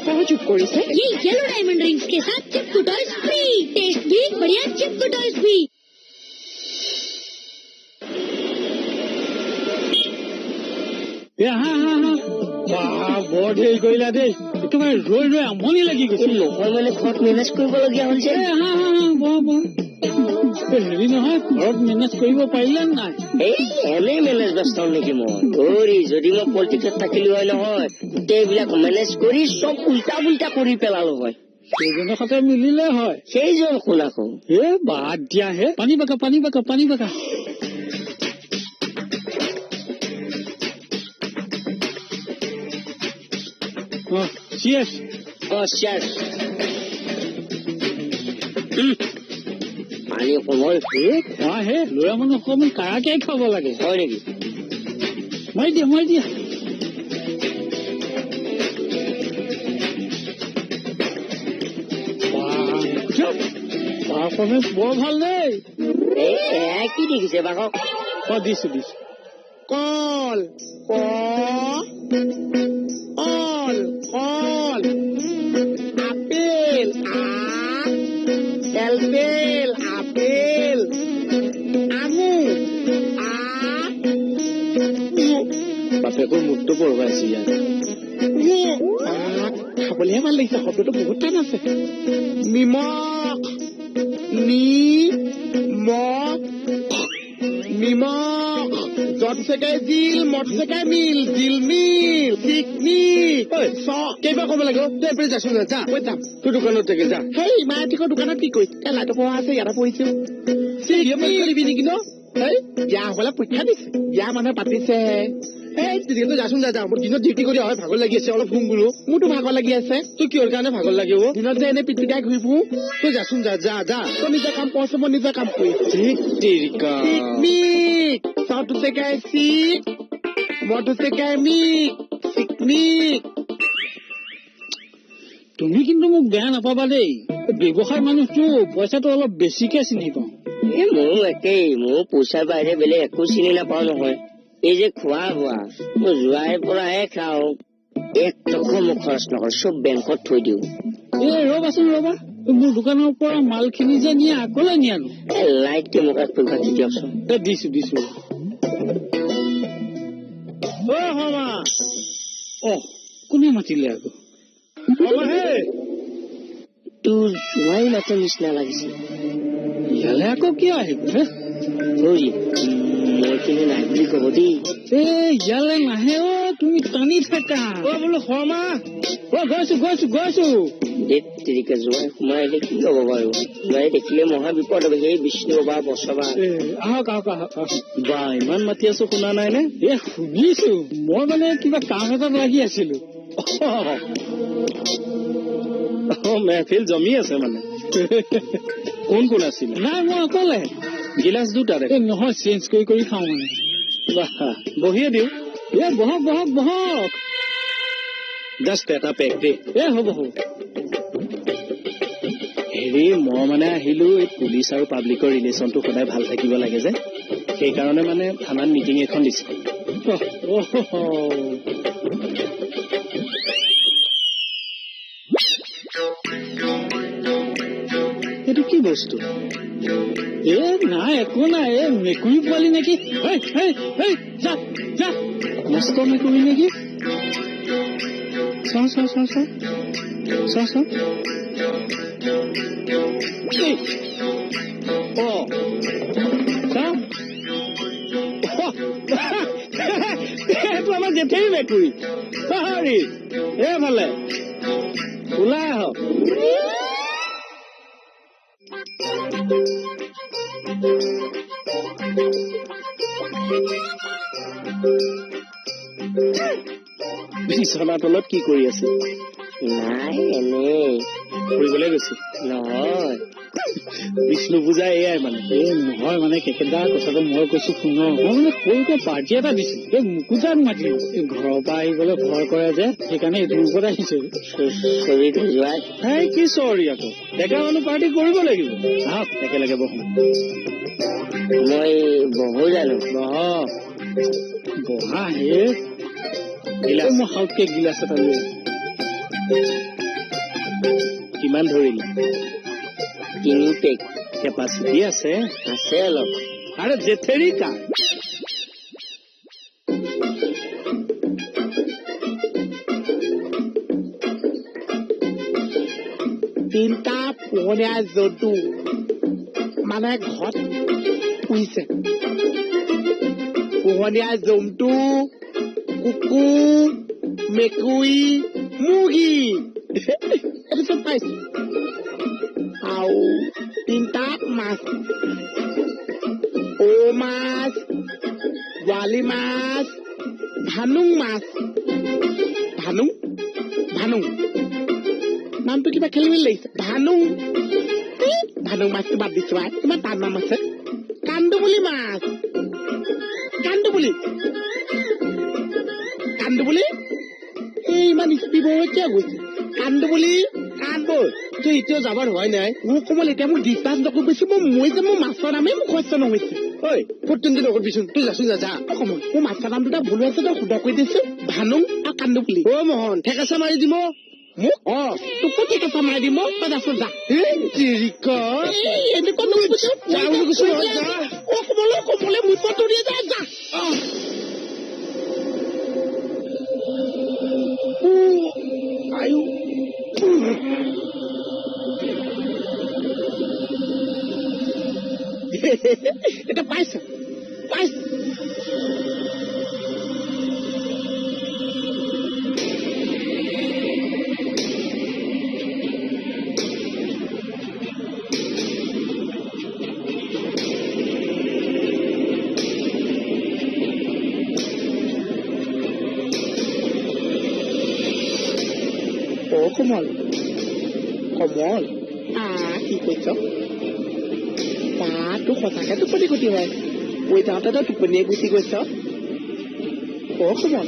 सहयोग কৰিছে। ये येलो डायमंड रिंग्स के साथ चिपकू टॉयज फ्री, टेस्ट भी बढ़िया, चिपकू टॉयज भी। এ আহা আহা আহা, বা বৰ দেৰি কৰিলা দেই, একেবাৰে ৰৈ ৰৈ আমনি লাগি গৈছে। নহয় মানে ঘৰত মেনেজ কৰিবলগীয়া হ'ল যে। এ আহা আহা আহা, বহা বহা। এ হেৰি নহয়, ঘৰত মেনেজ কৰিব পাৰিলা নাই? এই এনেই মেনেজ ব্যস্ত নেকি মই? ধৰি যদি মই পলিটিক্সত থাকিলো হয় নহয়, গোটেইবিলাক মেনেজ কৰি চব উল্টা পুল্টা কৰি পেলালো হয়। সেইজনৰ সতে মিলিলে হয়। সেইজন কোন আকৌ? এ বাদ দিয়া হে, পানী বাকা পানী বাকা পানী বাকা। অ চিয়াৰ্ছ। অ চিয়াৰ্ছ। পানী অকণমান। এ খোৱা হে, ল'ৰা মানুহ অকণমান কাৰাকে খাব লাগে। হয় নেকি? মাৰি দিয়া মাৰি দিয়া। পাৰফৰ্মেঞ্চ বৰ ভাল দেই। এই এয়া কি দেখিছে বাকক? অ দিছো দিছো। কল ক অল কল, আপেল আ এলপেল আপেল, আঙুৰ আ। বাপেকৰ মুখটো পঢ়ুৱাইছে ইয়াত। খাবলৈহে ভাল লাগিছে, শব্দটো বহুত টান আছে। নিমখ নি ম নিমখ, যত চেকাই জিল, মত চেকাই মিল, জিলমিল চিকমিক। চ কেইবাৰ ক'ব লাগিব? তই এইফালে যাচোন, যা ক'ত যাম? তোৰ দোকানত থাকে যা। সেই মায়াতিকৰ দোকানত কি কৰিছ? এ লাইটৰ পোহৰ আছে, ইয়াতে পৰিছো। কৰিবি নেকি ন? এই বিয়া হ'বলৈ পৰীক্ষা দিছে, বিয়া মানুহে পাতিছে। এই তেতিয়া যাচোন যা, যা। মোৰ দিনত ডিউটি কৰি হয় ভাগৰ লাগি আছে, অলপ শুম বোলো। মোৰতো ভাগৰ লাগি আছে। তোৰ কিহৰ কাৰণে ভাগৰ লাগিব? দিনত যে এনেই পিটপিটাই ঘূৰি ফুৰো। তই যাচোন যা যা যা। তই নিজৰ কাম কৰচোন, মই নিজৰ কাম কৰিম। তেৰিকা। চিকমিক চটো চেকাই চিক, মটো চেকাই মিক, চিকমিক। তুমি কিন্তু মোক বেয়া নাপাবা দেই, ব্যৱসায় মানুহটো পইচাটো অলপ বেছিকে চিনি পাওঁ। এ ময়ো একেই, ময়ো পইচাৰ বাহিৰে বেলেগ একো চিনি নাপাওঁ নহয়। এই যে খোৱা বোৱা, মই যোৱাই পৰাহে খাওঁ, এক টকাও মই খৰচ নকৰো, চব বেংকত থৈ দিওঁ। এ ৰ'বাচোন ৰ'বা, মোৰ দোকানৰ পৰা মালখিনি যে নিয়া আকলে নিয়ানো? এ লাইটকে মোক এক পেক বাকি দিয়কচোন। এ দিছো দিছো। অ শৰ্মা। অ কোনে মাতিলে আকৌ? শৰ্মা হে। তোৰ জোঁৱাই মাতৰ নিচিনা লাগিছে। ইয়ালে আকৌ কিয় আহিব হে? ধৰি মই কিন্তু নাই বুলি ক'ব দেই। এ ইয়ালে নাহে অ, তুমি টানি থাকা। অ বোলো শৰ্মা। অ গৈছো গৈছো গৈছো। ধেত তেৰিকা, জোঁৱাই সোমাই আহিলে কি হ'ব বাৰু? জোঁৱাই দেখিলে মহা বিপদ হ'ব। সেই বিষ্ণু বাবা বচাবা। এ আহক আহক আহক আহক। বা ইমান মাতি আছো শুনা নাই নে? এ শুনিছো, মই মানে কিবা কাম এটাত লাগি আছিলো। অ মেহফিল জমি আছে মানে। কোন কোন আছিলে? নাই মই অকলে। গিলাচ দুটা এ নহয়, চেঞ্জ কৰি কৰি খাওঁ মানে। বাহ, বহিয়ে দিওঁ। এ বহক বহক বহক। জাষ্ট এটা পেক দেই। এ হ'ব হ'ব। হেৰি মই মানে আহিলো, এই পুলিচ আৰু পাব্লিকৰ ৰিলেশ্যনটো সদায় ভাল থাকিব লাগে যে, সেইকাৰণে মানে থানাত মিটিং এখন দিছে। এইটো কি বস্তু? এ নাই একো নাই, এ মেকুৰী পোৱালি নেকি? হেই হেই হেই, যা যা। মস্ত মেকুৰী নেকি? চাওঁ চাওঁ চাওঁ চাওঁ চাওঁ চাওঁ। অ চাওঁ, এইটো আমাৰ জেঠেৰী মেকুৰী। হৰি এইফালে ওলাই আহক। বিছনাৰ তলত কি কৰি আছিল? নাই এনেই। ফুৰিবলৈ গৈছিল? নহয়, বিষ্ণু পূজা এয়াই মানে। এই নহয় মানে কেকেদা, কথাটো মই কৈছো শুন। মই মানে সৰুকে পাৰ্টি এটা দিছিলো, এই মুকুতাক মাতিলো। এই ঘৰৰ পৰা আহিবলৈ ভয় কৰে যে, সেইকাৰণে এইটো ৰূপত আহিছো। চৰি জোঁৱাই। হেই, কি চৰি আকৌ, ডেকা মানুহ পাৰ্টি কৰিব লাগিব। আহক একেলগে বহো। মই বহো জানো? বহ। বহা হে। গিলাচ। মই সাউতকে গিলাচ এটা লৈ আহো। কিমান ধৰিলে? 3 পেক। কেপাচিটি আছে? আছে অলপ। আৰে জেঠেৰি কাৰ? 3টা পোহনীয়া জন্তু মানে ঘৰত পুহিছে। পোহনীয়া জন্তু কুকুৰ, মেকুৰী, মুৰ্গী, এইটো চব পাইছে। আৰু 3টা মাছ, ঔ মাছ, বৰালি মাছ, ভানুং মাছ। ভানুং, ভানুং নামটো কিবা খেলি মেলি লাগিছে। ভানুং, এই ভানুং মাছটো বাদ দিছো আই, ইমান টান নাম আছে। কান্দুবুলি মাছ, কান্দুবুলি, কান্দুবুলি। এই ইমান স্পীড হৈ কিয় গৈছে? কান্দুবুলি, কান্দবুল। তই এতিয়াও যাবৰ হোৱাই নাই। মোৰ কোমল, এতিয়া মোক ডিষ্টাৰ্ব নকৰিবিচোন। মই মৰি যাম, মোৰ মাছৰ নামেই মুখস্থ নহৈছে। ঐ, ফুটুন নকৰিবিচোন, তই যাচোন, যা, যা। অ কমল, মোৰ মাছৰ নাম দুটা ভুল হৈছে, তই শুদ্ধ কৰি দিছো। ভানুং আৰু কান্দুবুলি। অ মোহন, ঠেকেচা মাৰি দিম অ। মোক? অ, তোকো ঠেকেচা মাৰি দিম অ, তই যাচোন যা। এই তিৰিকা। এই, এনেকুৱা নকৰিবিচোন। যা বুলি কৈছো নহয়, যা। অ কমল, অ কমলে, মোৰ পৰা দৌৰি যা, যা। অ। আয়ু। এতিয়া পাইছো, পাইছো। অ কমল, কমল, কি কৈছ? বা, তোৰ সঁচাকে টোপনি ক্ষতি হয়। কৈ যাওঁতে তই টোপনিয়ে গুচি গৈছ। অ কমল,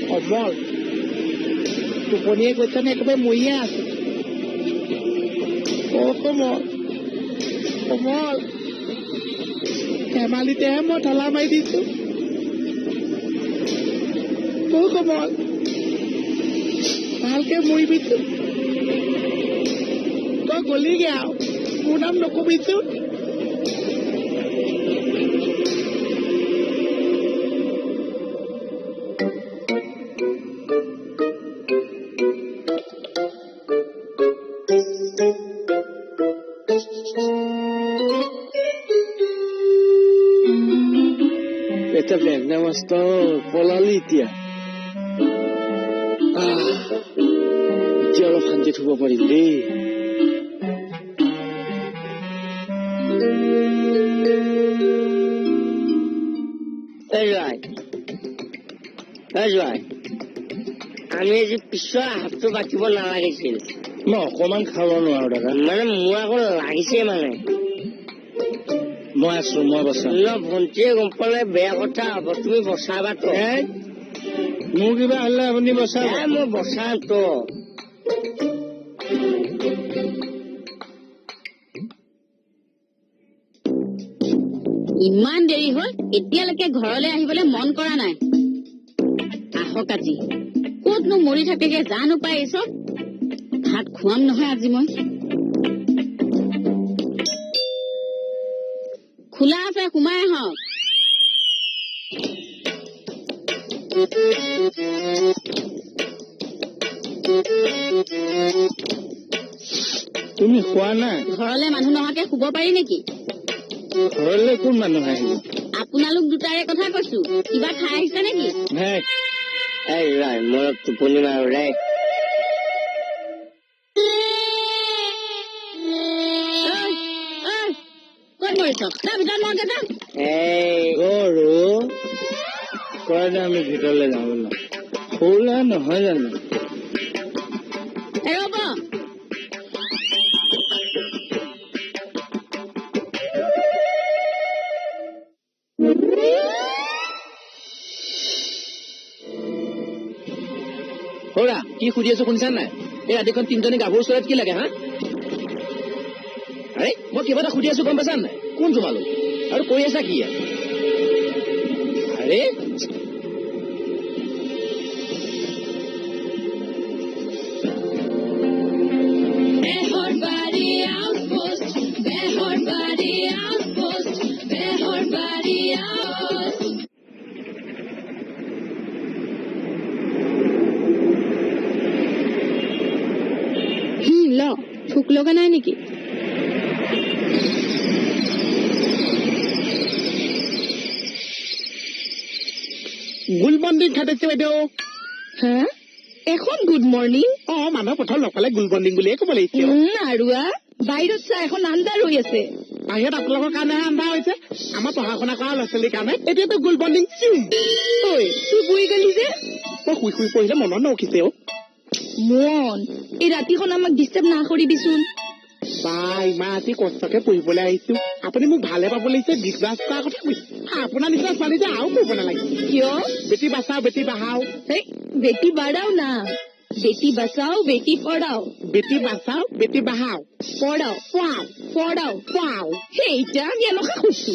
কমল, টোপনিয়ে গৈছ নে একেবাৰে মৰিয়ে আছ? অ কমল, কমল, ধেমালিতেহে মই ঢলা মাৰি দিছো। অ কমল, ভালকে মৰিবিচোন। তই গলিগে আৰু, মোৰ নাম নকবিচোন। এটা বেগনা মাছটো পলালি এতিয়া। এতিয়া অলপ শান্তিত শুব পাৰিম দেই। এই জোঁৱাই, এই জোঁৱাই, আমি আজি পিছৰ হাতটো বাকিব নালাগিছিল। মই অকণমান খাব নোৱাৰো দাদা। মানে মোৰ আকৌ লাগিছে মানে। মই আছো, মই বচাম। ন, ভণ্টিয়ে গম পালে বেয়া কথা হ'ব, তুমি বচাবা তো। এই, মোৰ কিবা হ'লে আপুনি বচাব। এই, মই বচাম তো। ইমান দেৰি হ'ল, এতিয়ালৈকে ঘৰলৈ আহিবলৈ মন কৰা নাই। আহক আজি, ক'তনো মৰি থাকেগে জানো পাই এই চব। ভাত খুৱাম নহয় আজি মই। খোলা আছে, সোমাই আহক। তুমি খোৱা নাই? ঘৰলৈ মানুহ নহাকে শুব পাৰি নেকি? ঘৰলৈ কোন মানুহ আহিব? আপোনালোক দুটাৰে কথা কৈছো। কিবা খাই আহিছে নেকি? নাই। এই জোঁৱাই, মই অলপ টোপনি মাৰো দেই। ঐ, ঐ, ক'ত মৰিছ? যা ভিতৰত মৰগে যা। এই। গৰু কয় দে, আমি ভিতৰলৈ যাওঁ বোলা। সৰু নহয় জানো? এই ৰ'ব। হৌৰা, কি সুধি আছো শুনিছা নাই? এই ৰাতিখন তিনিজনী গাভৰু ছোৱালীত কি লাগে হা? আৰে মই কিবা এটা সুধি আছো গম পাইছা নাই? কোন তোমালোক আৰু কৰি আছা কি ইয়াত? আৰে ল, ভোক লগা নাই নেকি? গুড মৰ্ণিং খাটিছে বাইদেউ। হা, এখন গুড মৰ্ণিং? অ, মানুহ প্ৰথম লগ পালে গুড মৰ্ণিং বুলিয়ে ক'ব লাগিছে। আৰু বাহিৰত চা, এখন আন্ধাৰ হৈ আছে। বাহিৰত আপোনালোকৰ কাৰণেহে আন্ধাৰ হৈছে, আমাৰ পঢ়া শুনা কৰা ল'ৰা ছোৱালীৰ কাৰণে এতিয়াতো গুড মৰ্ণিং। ঐ, তুই বহি গলি যে? মই শুই শুই পঢ়িলে মনত নউঠিছে অ। মন, এই ৰাতিখন আমাক ডিষ্টাৰ্ব না কৰিবিচোন। বা, ইমান ৰাতি কষ্টকে পঢ়িবলৈ আহিছো, আপুনি মোক ভালে পাব লাগিছে। বিজনেছ কৰাৰ কথা কৈছে, আপোনাৰ নিচিনা ছোৱালী যে আৰু কৰিব নালাগে। কিয়? বেটি বাচাও বেটি বাঢ়াও। বেটি বাঢ়াও না, বেটি বাচাও বেটি পঢ়াও। বেটি বাচাও বেটি বাঢ়াও। পঢ়াও পঢ়াও পঢ়াও পঢ়াও। সেইটা আমি এনেকুৱা কৈছো।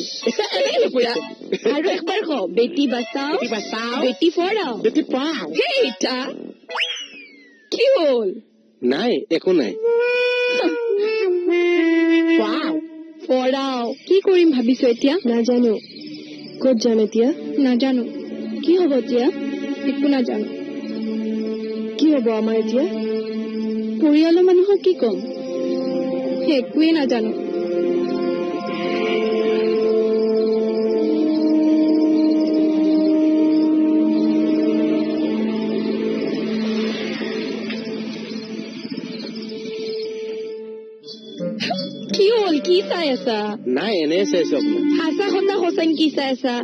আৰু একবাৰ কওঁ, বেটি বাচাও বেটি বাচাও বেটি পঢ়াও বেটি পঢ়াও। সেইটা কি হ'ল? নাই, একো নাই। পঢ়াও। কি কৰিম ভাবিছো এতিয়া? নাজানো। ক'ত যাম এতিয়া? নাজানো। কি হ'ব এতিয়া? একো নাজানো। কি হ'ব আমাৰ এতিয়া? পৰিয়ালৰ মানুহক কি ক'ম? একোৱেই নাজানো। কি হ'ল? কি চাই আছা? নাই, এনে চাইছো আপোনাক। সঁচা কথা সঁচাই কি চাই আছা?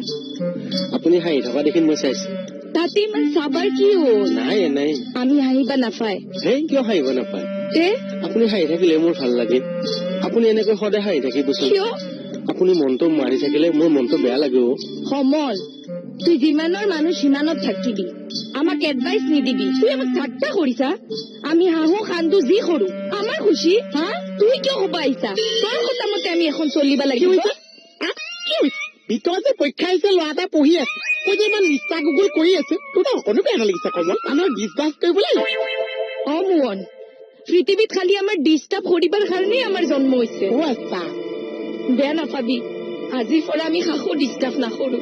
আপুনি হাঁহি থকা দেখি মই চাইছো। তাতে ইমান চাবাৰ কি হ'ল? নাই, এনেই। আমি হাঁহিবা নাপায়। হেই, কিয় হাঁহিব নাপায়? তে আপুনি হাঁহি থাকিলে মোৰ ভাল লাগে। আপুনি এনেকৈ সদায় হাঁহি থাকিবচোন। কিয়? আপুনি মনটো মাৰি থাকিলে মোৰ মনটো বেয়া লাগে অ। সমল, তুই যিমানৰ মানুহ সিমানত থাকিবি, আমাক এডভাইচ নিদিবি। তুই আমাক ঠাট্টা কৰিছা। আমি হাঁহো কান্দো যি কৰো আমাৰ খুচি। হা, তুই কিয় ক'ব আহিছা? তোৰ কথা মতে আমি এখন চলিব লাগিব। ভিতৰত যে পৰীক্ষা আহিছে, ল'ৰা এটা পঢ়ি আছে, কৈ যে ইমান নিষ্ঠা গুগল কৰি আছে, তোৰ অকণো বেয়া নালাগিছে কমল? মানুহৰ ডিছকাছ কৰিব লাগিব। অ মোহন, পৃথিৱীত খালি আমাৰ ডিষ্টাৰ্ব কৰিবৰ কাৰণেই আমাৰ জন্ম হৈছে। অ আচ্ছা, বেয়া নাপাবি, আজিৰ পৰা আমি কাকো ডিষ্টাৰ্ব নকৰো।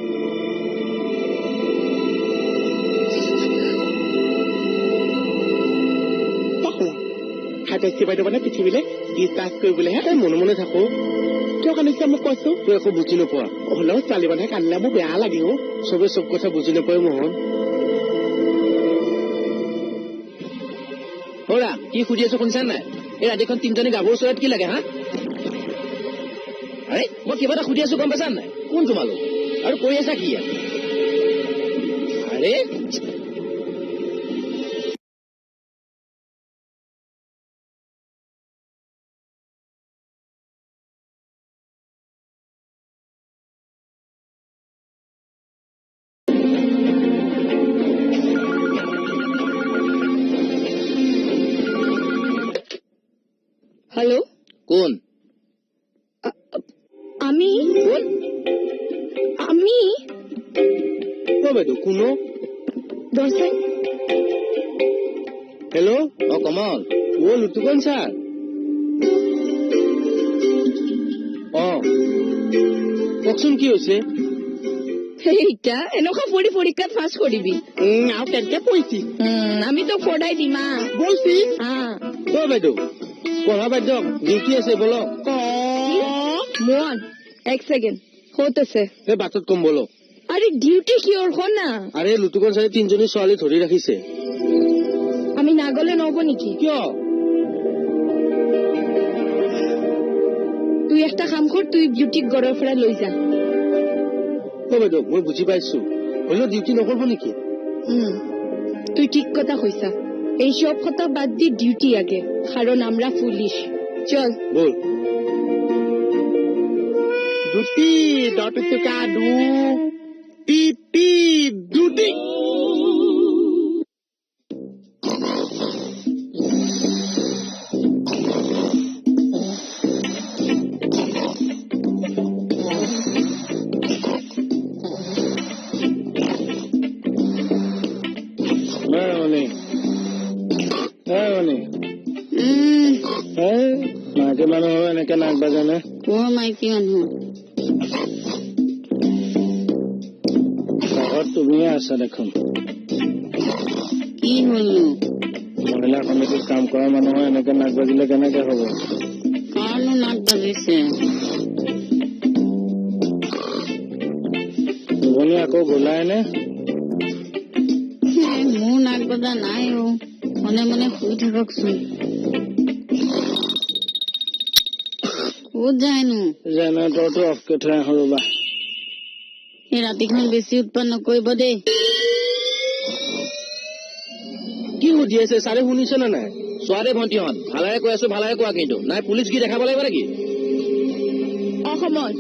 খাটাইছে বাইদেউ, মানে পৃথিৱীলে ডিছকাছ কৰিবলৈহে। তই মনে মনে থাকো। কিয় কান্দিছে মোক কৈছো? তই একো বুজি নোপোৱা। হ'লেও ছোৱালী মানুহে কান্দিলে মোৰ বেয়া লাগে অ। চবে চব কথা বুজি নাপায় মোহন। হৌৰা, কি সুধি আছো শুনিছা নাই? এই ৰাতিখন তিনিজনী গাভৰু ছোৱালীত কি লাগে হা? আৰে মই কিবা এটা সুধি আছো গম পাইছা নাই? কোন তোমালোক আৰু কৰি আছা কি ইয়াত? আৰে হেল্ল', কোন? আমি। কোন? আমি। অ বাইদেউ, কোন? দৰ্শন। হেল্ল'। অ কমল। অ লুটুকন ছাৰ। অ কওকচোন কি হৈছে? সেইটা এনেকুৱা পঢ়ি পৰীক্ষাত পাছ কৰিবি। আৰু কেনেকে পঢ়িছি? আমি তোক পঢ়াই দিম। বলছি। অ বাইদেউ, পঢ়া বাদ দিয়ক, ডিউটি আছে, বলক। মোহন, এক ছেকেণ্ড, ক'ত আছে? এই বাটত কম, বলক। আৰে ডিউটি কিহৰ ক না? আৰে লুটুকন ছাৰে তিনিজনী ছোৱালী ধৰি ৰাখিছে। আমি নাগলে নহ'ব নেকি? কিয়? তুই একটা কাম কৰ, তুই বিউটিক ঘৰৰ পৰা লৈ যা। অ বাইদেউ, মই বুজি পাইছো, হ'লেও ডিউটি নকৰিব নেকি? তুই ঠিক কথা কৈছা। এই সব কথা বাদ দি ডিউটি আগে, কারণ আমরা পুলিশ। চল বল। দুটি দহ টকা দু টি টি দুটি। মাইকী মানুহ এনেকে নাক বাজানে? মাইকী মানুহ ঘৰত তুমিয়ে আছা দেখোন। কি হ'লনো? মহিলা সমিতিত কাম কৰা মানুহৰ এনেকে নাক বাজিলে কেনেকে হ'ব? কাৰনো নাক বাজিছে? দুজনী আকৌ গলাই নে? মোৰ নাক বজা নাই অ, মনে মনে শুই থাককচোন। ক'ত যায়নো? জেনেৰেটৰটো অফকে থৈ আহো ৰ'বা। এই ৰাতিখন বেছি উৎপাত নকৰিব দেই। কি সুধি আছে ছাৰে শুনিছে নে নাই? চোৱা দেই ভণ্টিহঁত, ভালেৰে কৈ আছো, ভালেৰে কোৱা কিন্তু। নাই পুলিচ কি দেখাব লাগিব নেকি? অসমত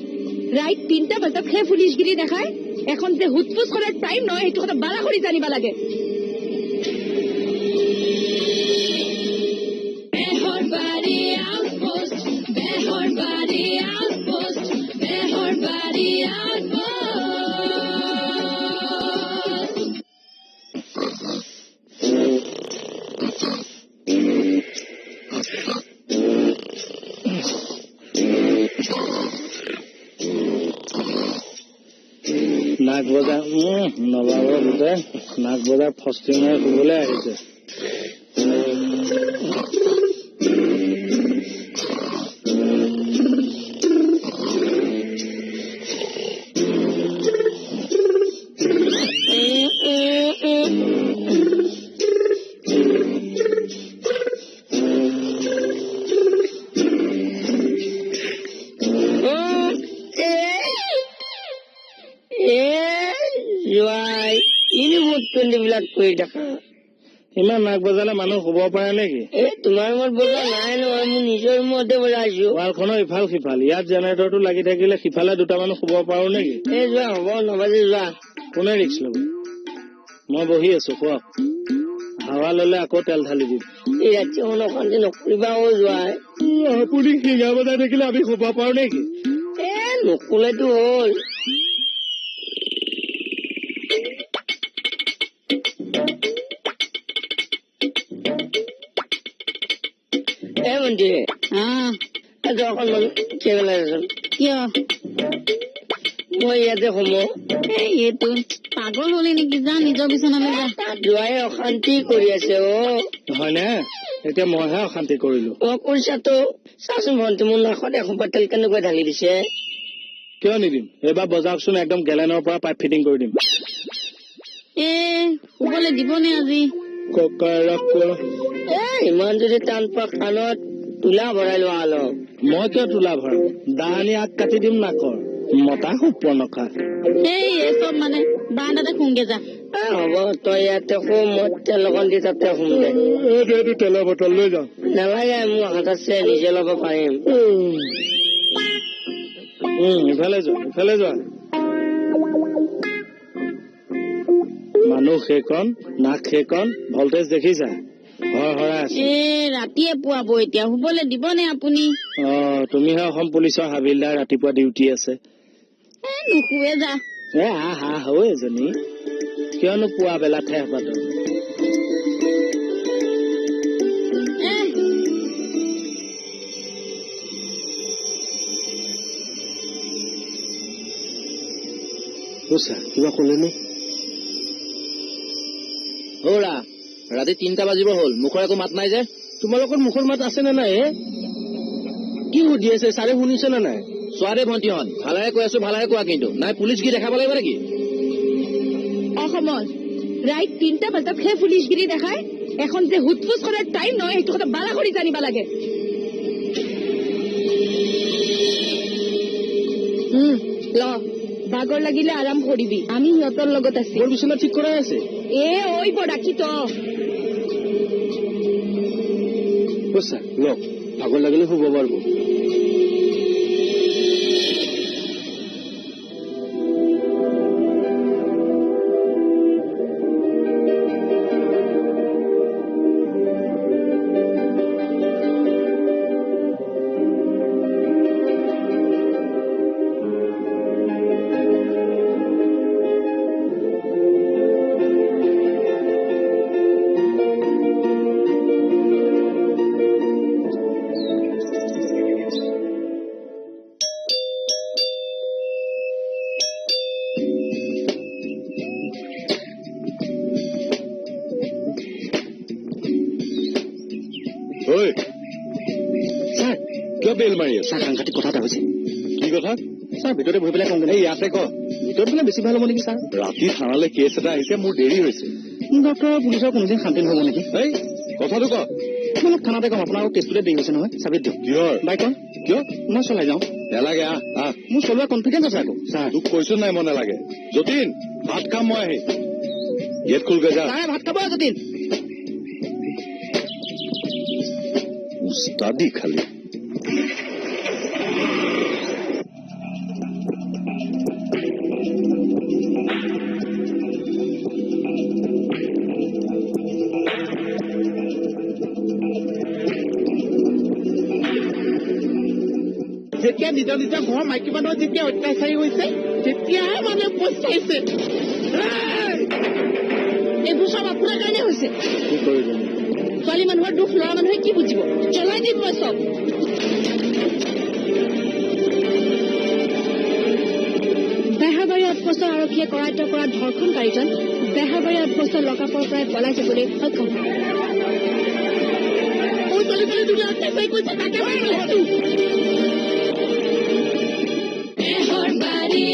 ৰাইট 3টা বজাত সেই পুলিচগিৰি দেখাই এখন যে হুটফুচ কৰাৰ টাইম নহয়, সেইটো কথা বালা কৰি জানিব লাগে। নাক বজা নবাবৰ গোটেই নাক বজাৰ ফষ্টি মাৰি শুবলৈ আহিছে। ইমান নাক বজালে মানুহ শুব পাৰে নেকি? তোমাৰ মত বজা নাই নহয়, মোৰ নিজৰ মতে বজাইছো। ৱালখনৰ ইফাল সিফাল, ইয়াত জেনেৰেটৰটো লাগি থাকিলে সিফালে দুটা মানুহ শুব পাৰো নেকি? এই যোৱা হ'ব, নবাজি যোৱা। কোনে ৰিক্স ল'ব? মই বহি আছো, শুৱক। হাৱা ললে আকৌ তেল ঢালি দিম। এই ৰাতিখন অশান্তি নকৰিবা অ যোৱাই। আপুনি শিঙা বজাই থাকিলে আমি শুব পাৰো নেকি? এ নকলেতো হ'ল। কিয় মই ইয়াতে সোমো? এইটো পাগল হলি নেকি? যা নিজৰ বিচনালৈ যা। যোৱাই অশান্তি কৰি আছে অ। হয়নে? এতিয়া মইহে অশান্তি কৰিলো। অ কৰিছা তো। চাচোন ভণ্টি, মোৰ নাকত এসোপা তেল কেনেকুৱা ঢালি দিছে। কিয় নিদিম? এইবাৰ বজাওকচোন, একদম গেলেনৰ পৰা পাইপ ফিটিং কৰি দিম। এ শুবলৈ দিবনে আজি? এ ইমান যদি টান পোৱা কাণত তোলা ভৰাই লোৱা অলপ। মই কিয় তোলা ভৰাম? দাহানি আগ কাটি দিম নাকৰ। মতা সুপনখা। এই চব মানে বাৰান্দাতে শুংগে যা। হ'ব, তই ইয়াতে শু, মই তেল অকণ দি তাতে শুম দে। এইটো তেলৰ বটল লৈ যাওঁ। নালাগে, মোৰ হাত আছে, নিজে ল'ব পাৰিম। ইফালে যোৱা, ইফালে যোৱা। মানুহ সেইকণ, নাক সেইকণ, ভল্টেজ দেখিছা? ৰাতিয়ে পুৱাব এতিয়া, শুবলৈ দিবনে আপুনি? অ তুমিহে অসম পুলিচৰ হাবিলদাৰ, ৰাতিপুৱা ডিউটি আছে। নুশুৱে যা। এ আহ আহ হৈ এজনী, কিয়নো পুৱা বেলা ঠেহ পাত। কিবা কলেনে? হৌৰা, ৰাতি 3টা বাজিব হ'ল, মুখৰ একো মাত নাই যে। তোমালোকৰ মুখৰ মাত আছে নে নাই? কি সুধি আছে ছাৰে শুনিছে নে নাই? চোৱা দেই ভণ্টিহঁত, ভালেৰে কৈ আছো, ভালেৰে কোৱা কিন্তু। নাই পুলিচ কি দেখাব লাগিব নেকি? অসমত ৰাইট 3টা বজাত সেই পুলিচগিৰি দেখাই এখন যে হুটফুচ কৰাৰ টাইম নহয়, সেইটো কথা বালা কৰি জানিব লাগে। ল, ভাগৰ লাগিলে আৰাম কৰিবি, আমি সিহঁতৰ লগত আছো। মোৰ বিচনা ঠিক কৰাই আছে। এ ঐ বৰাকি তো লওক, ভাগৰ লাগিলে শুব পাৰিব। ঐ ছাৰ, কিয় বেল মাৰি আছ? ছাৰ, সাংঘাতিক কথা এটা হৈছে। কি কথা? ছাৰ, ভিতৰতে বহি পেলাই কওঁ। এই ইয়াতে ক। ভিতৰত গ'লে বেছি ভাল হ'ব নেকি ছাৰ? ৰাতি থানালৈ কেছ এটা আহিছে, মোৰ দেৰি হৈছে। ডক্টৰ, পুলিচৰ কোনোদিন শান্তি নহ'ব নেকি? এই কথাটো ক। মই অলপ থানাতে কম, আপোনাৰ কেছটোতে দেৰি হৈছে নহয়। চাবিত দিয়ক। কিহৰ? বাইকৰ। কিয়? মই চলাই যাওঁ। নালাগে, আহ আহ। মোৰ চলোৱা কনফিডেন্স আছে আকৌ ছাৰ। তোক কৈছো নাই মই নালাগে। যতীন, ভাত খাম মই আহি। গেট খোলগে যা। ছাৰে ভাত খাব যতীন। উস্তাদি খালি। যেতিয়া নিজৰ নিজৰ ঘৰৰ মাইকী মানুহৰ যেতিয়া অত্যাচাৰী হৈছে, তেতিয়াহে মানুহে পস্তাইছে। এইবোৰ চব আপোনাৰ কাৰণে হৈছে। কি কৰিলো? ছোৱালী মানুহৰ দুখ ল'ৰা মানুহে কি বুজিব? জ্বলাই দিম মই চব। বেহাৰবাৰী আউটপোষ্টৰ আৰক্ষীয়ে কৰায়ত্ব কৰা ধৰ্ষণকাৰীজন বেহাৰবাৰী আউটপোষ্টৰ লকআপৰ পৰাই পলাই যাবলৈ সক্ষম হয়। ঐ ছোৱালী ছোৱালী দুটা অত্যাচাৰী কৰিছে, তাকে মাৰি পেলাইছো। বেহৰবাৰী